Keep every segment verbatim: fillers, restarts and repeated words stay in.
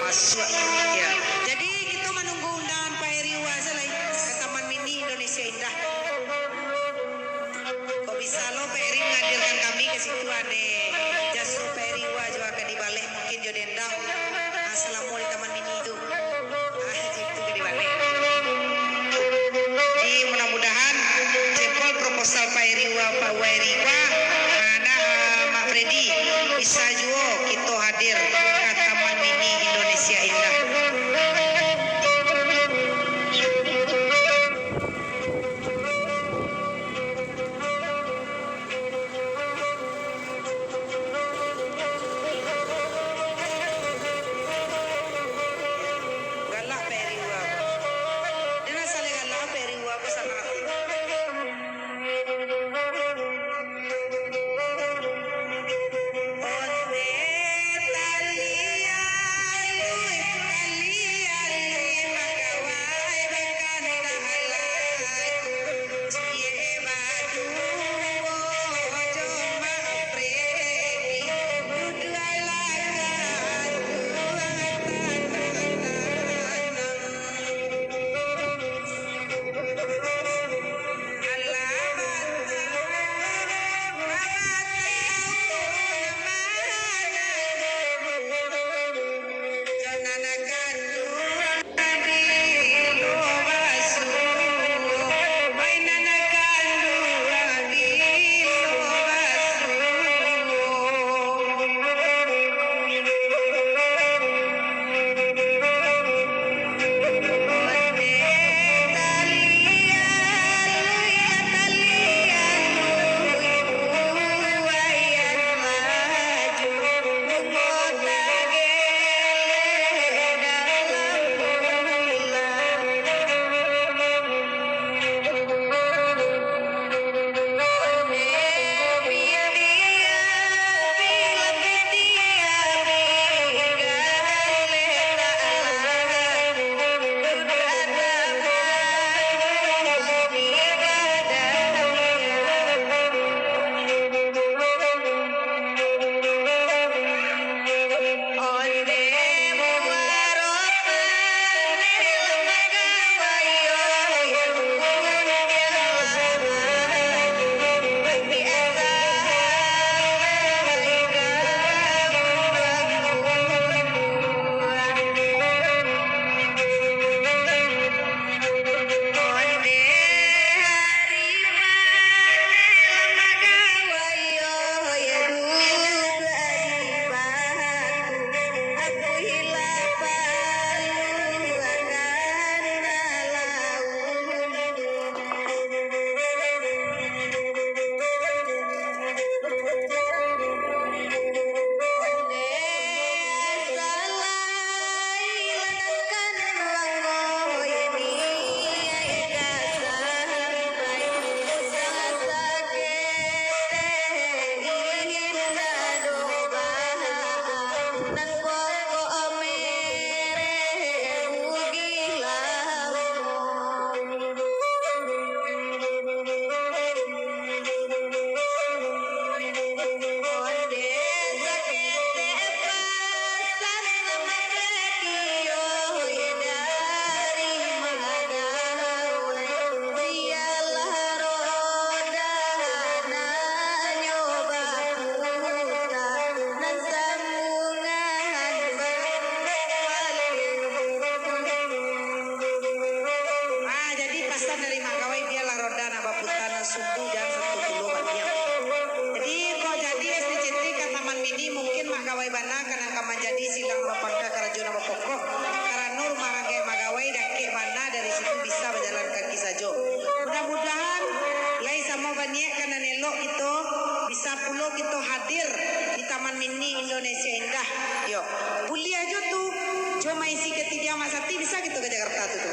Masuak. Ya. Jadi, kito manunggu undangan Pak Heri Wah sajo lai ka Taman Mini Indonesia Indah. Kok bisa lo Pak Heri menghadirkan kami ka situ, ane jaso Pak Heri Wah juo ka dibaleh mungkin jo dendang. Ah, salamo di Taman Mini tu. Ah, itu ka dibaleh. Jadi, mudah-mudahan jebol proposal Pak Heri Wah, Pak Heri Wah, ah, nah, Mak Freddy, bisa juo kito hadir ka Taman Mini Indonesia Indah. Galak Pak Heri Wah. Dek nan salah galak Pak Heri Wah, sanang ati. Ah, jadi pasan dari Mak Gawai, bialah roda nak baputa, nak sungguh jan sato pulo baliak. Jadi, kok jadi S D C T ka Taman Mini, mungkin Mak Gawai bana ka nan ka manjadi silang bapangka karajo nan bapokok, karano rumah ranggai Mak Gawai dakek bana, dari situ bisa bajalan kaki sajo. Mudah-mudahan lai samo baniaik ka nan elok kito, bisa pulo kito hadir di Taman Mini Indonesia Indah. Yo, buliah jo tu, jo maisi katidiang Mak Sati, bisa kito ka Jakarta tu, tu.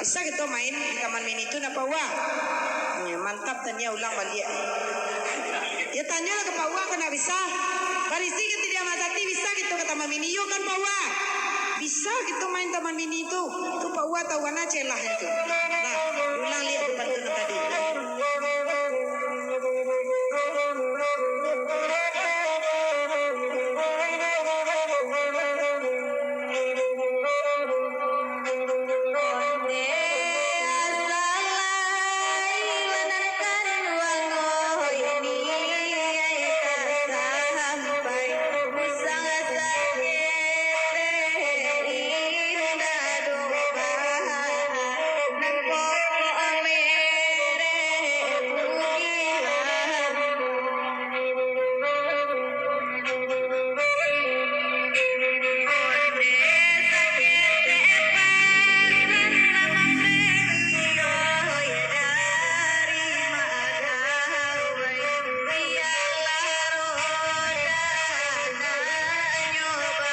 Bisa kito main di Taman Mini tu, napa, Wak? Ya, mantap, tania ulang baliak. Ya, tanyolah ka Pak Wak, kok ndak bisa. Barisi katidiang Mak Sati, bisa kito ka Taman Mini, yo kan, Pak Wak? Bisa kito main Taman Mini tu. Tu Pak Wak tahu bana celahnyo tu. Nah, ulang liak depan tu.